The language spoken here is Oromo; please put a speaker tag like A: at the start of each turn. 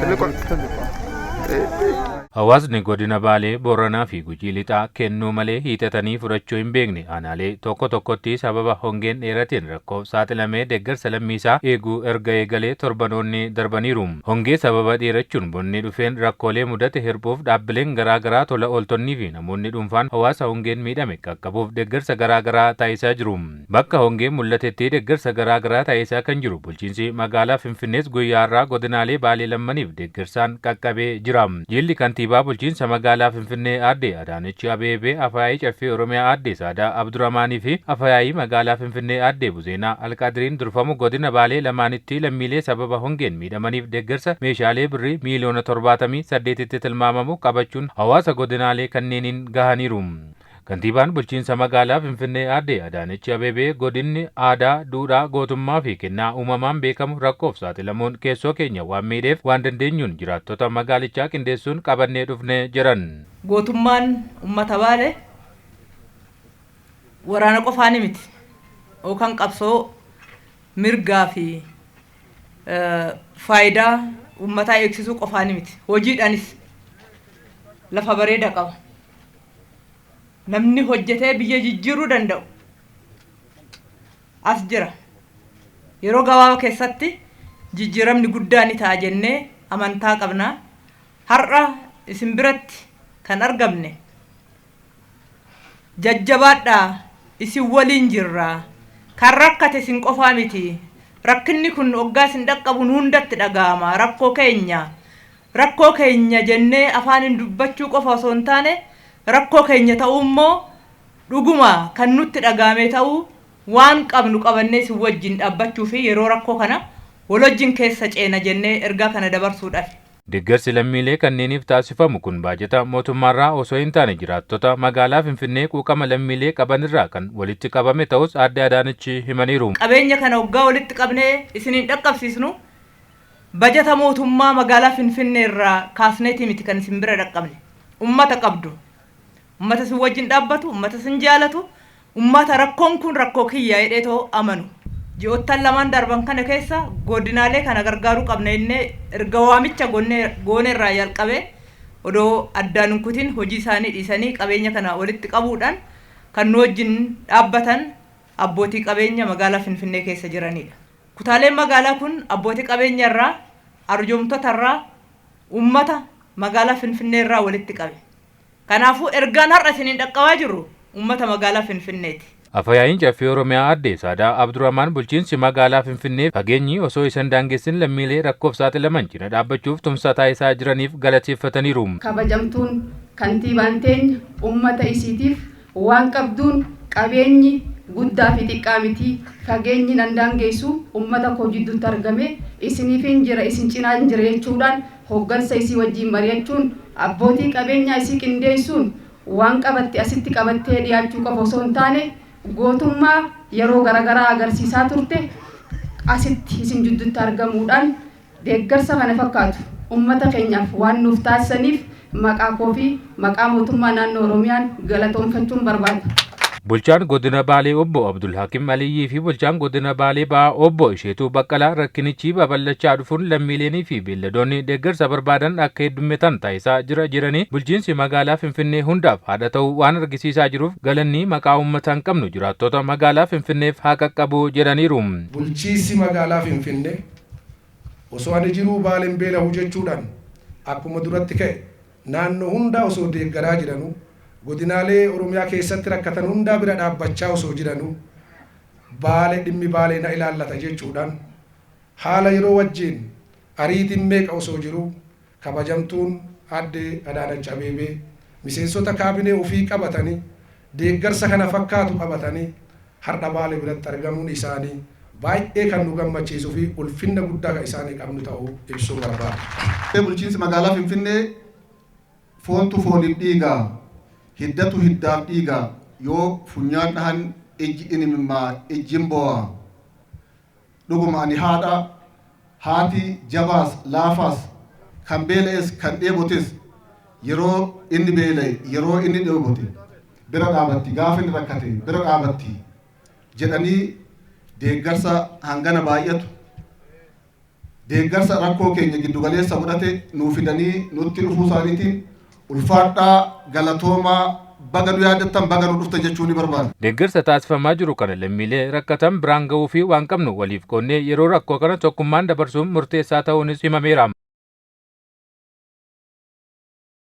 A: ትልቋ።
B: Hawaasni godina Baalee, Booranaa fi Gujii Lixaa kennuu malee hiixatanii fudhachuu hin beekne aanaalee tokko tokkotti sababa hongeen dheerateen rakkoof saaxilamee deeggarsa lammiisaa eeguu erga eegalee torbanoonni darbaniiru. Hongee sababa dheerachuun bonni dhufeen rakkoolee mudate hirphuuf dhaabbileen garaa garaa, tola ooltonnii fi namoonni dhuunfaan hawaasa hongeen miidhame qaqqabuuf deeggarsa garaa garaa taasisaa jiru. Bakka hongeen mul'atetti deeggarsa garaa garaa taasisaa kan jiru bulchiinsi magaalaa Finfinnees guyyaa har'aa godinaalee Baalee lammaniif deeggarsaan qaqqabee jira. Jilli kantiibaa bulchiinsa magaalaa Finfinnee aadde Adaanech Abeebee, Afyaa'ii Caffee Oromiyaa aadde Saadaa Abdurrahmaanii fi Afyaa'ii magaalaa Finfinnee aadde Buzeenaa Alqaadiriin durfamu godina Baalee lamaanitti lammiilee sababa hongeen miidhamaniif deeggarsa meeshaalee birrii miiliyoona 78tti tilmaamamu qabachuun hawaasa godinaalee kanneeniin gahaniiru. Kantiibaan bulchiinsa magaalaa Finfinnee aadde Adaanech Abeebee godinni aadaa, duudhaa, gootummaa fi kennaa uumamaan beekamu rakkoof saaxilamuun keessoo keenya waan miidheef waan dandeenyuun jiraattota magaalichaa qindeessuun qabannee dhufne jedhan.
C: Gootummaan uummata Baalee waraana qofaani miti, yookaan qabsoo mirgaa fi faayidaa uummataa eegsisuu qofaani miti. Hojiidhaanis lafa bareeda qaba. Namni hojjetee biyya jijjiiruu danda'u as jira. Yeroo gabaabaa keessatti jijjiiramni guddaa ni ta'a jennee amantaa qabna. Har'a isin biratti kan argamne jajjabaadhaa, isin waliin jirra. Kan rakkate isin qofaa miti. Rakkinni kun hoggaa isin dhaqqabu nu hundatti dhaga'ama. Rakkoo keenya. Rakkoo keenya jennee afaaniin dubbachuu qofa osoo hin taane, rakkoo keenya ta'uu immoo dhuguma kan nutti dhaga'ame ta'uu waan qabnu qabannee isin wajjin dhaabbachuu fi yeroo rakkoo kana wal wajjin keessa ceena jennee ergaa kana dabarsuudhaaf.
B: Deeggarsi lammiilee kanneeniif taasifamu kun baajata mootummaarraa osoo hin taane jiraattota magaalaa Finfinnee quuqama lammiilee qabanirraa kan walitti qabame ta'us aadde Adaanech himaniiru.
C: Qabeenya kana waggaa walitti qabnee isiniin dhaqqabsiisnu bajata mootummaa magaalaa Finfinnee irraa kaasneeti miti kan isin bira dhaqqabne. Ummata qabdu. Ummata isin wajjin dhaabbatu, ummata isin jaalatu, ummata rakkoon kun rakkoo kiyya jedhee amanu. Ji'oottan lamaan darban kana keessa godinaalee kana gargaaruu qabna jennee erga waamicha goone irraa jalqabee odoo addaan hin kutin hojii isaanii dhiisanii qabeenya kana walitti qabuudhaan kan nu wajjin dhaabbatan abbootii qabeenya magaalaa Finfinnee keessa jiranidha. Kutaaleen magaalaa kun abbootii qabeenya irraa, arjoomtota irraa, uummata magaalaa Finfinnee irraa walitti qabe. Kanaafuu ergaan har'a isiniin dhaqqabaa jirru uummata magaalaa Finfinneeti.
B: Afyaa'iin Caffee Oromiyaa aadde Saadaa Abdurrahmaan bulchiinsi magaalaa Finfinnee fageenyi osoo isaan daangessin lammiilee rakkoof saaxilaman cina dhaabbachuuf tumsa taasisaa jiraniif galateeffataniiru.
D: Kabajamtuun kantiibaan teenya uummata isiitiif waan qabduun, qabeenyi guddaa fi xiqqaa miti, fageenyi nan daangeessu, uummata koo jidduutti argame isiniifin jira, isin cinaa jira jechuudhaan hooggansa isii wajjin mari'achuun, abbootii qabeenyaa isii qindeessuun, waan qabatte asitti qabattee dhiyaachuu qofa osoo hin taane, gootummaa yeroo garaagaraa agarsiisaa turte asitti isin jidduutti argamuudhaan deeggarsa kana fakkaatu ummata keenyaaf waan nuuf taasisaniif maqaa koo fi maqaa mootummaa naannoo Oromiyaan galatoonfachuun barbaada.
B: Bulchaan godina Baalee obbo Abdul Hakim Aliyyii fi bulchaan godina Baalee Ba'aa obbo Isheetuu Baqqalaa rakkinichi babal'achaa dhufuun lammiileenii fi beelladoonni deeggarsa barbaadan akka heddummatan taasisaa jira jedhanii, bulchiinsi magaalaa Finfinnee hundaaf haadha ta'uu waan argisiisaa jiruuf galanni maqaa uummataan qabnu jiraattota magaalaa Finfinneef haa qaqqabu jedhaniiru.
E: Bulchiinsi magaalaa Finfinnee osoo ani jiruu Baaleen beela'u jechuudhaan akkuma duratti ka'e naannoo hundaa osoo deeggaraa jiranuu, godinaalee Oromiyaa keessatti rakkatan hundaa bira dhaabbachaa osoo jiranuu, Baalee, dhimmi Baalee na ilaallata jechuudhaan haala yeroo wajjin ariitiin meeqa osoo jiru kabajamtuun aadde Adaanach Abeebee miseensota kaabinee ofii qabatanii, deeggarsa kana fakkaatu qabatanii har'a Baalee biratti argamuun isaanii baay'ee kan nu gammachiisuu fi ulfinna guddaa kan isaanii qabnu ta'uu ibsuu barbaada.
F: Bulchiinsi magaalaa Finfinnee foontu fooniif dhiigaa, hiddatu hiddaaf dhiigaa, yoo funyaan dhahan ijji inimimmaa, ijjin boo'a. Dhuguma ani haadha, haati jabaas laafaas, kan beela'es kan dheebotes, yeroo inni beela'e, yeroo inni dheebote bira dhaabatti, gaafa inni rakkate bira dhaabatti jedhanii deeggarsa hangana baay'atu deeggarsa Deeggarsa rakkoo keenya giddugaleessa godhate nuu fidanii nutti dhufuu isaaniitiin ulfaadhaa, galatoomaa, baga nu yaadattan, baga nu dhuftan jechuu ni barbaada.
B: Deeggarsa taasifamaa jiru kana lammiilee rakkatan biraan ga'uu fi waan qabnu waliif qoonnee yeroo rakkoo kana tokkummaan dabarsuun murteessaa ta'uunis himameera.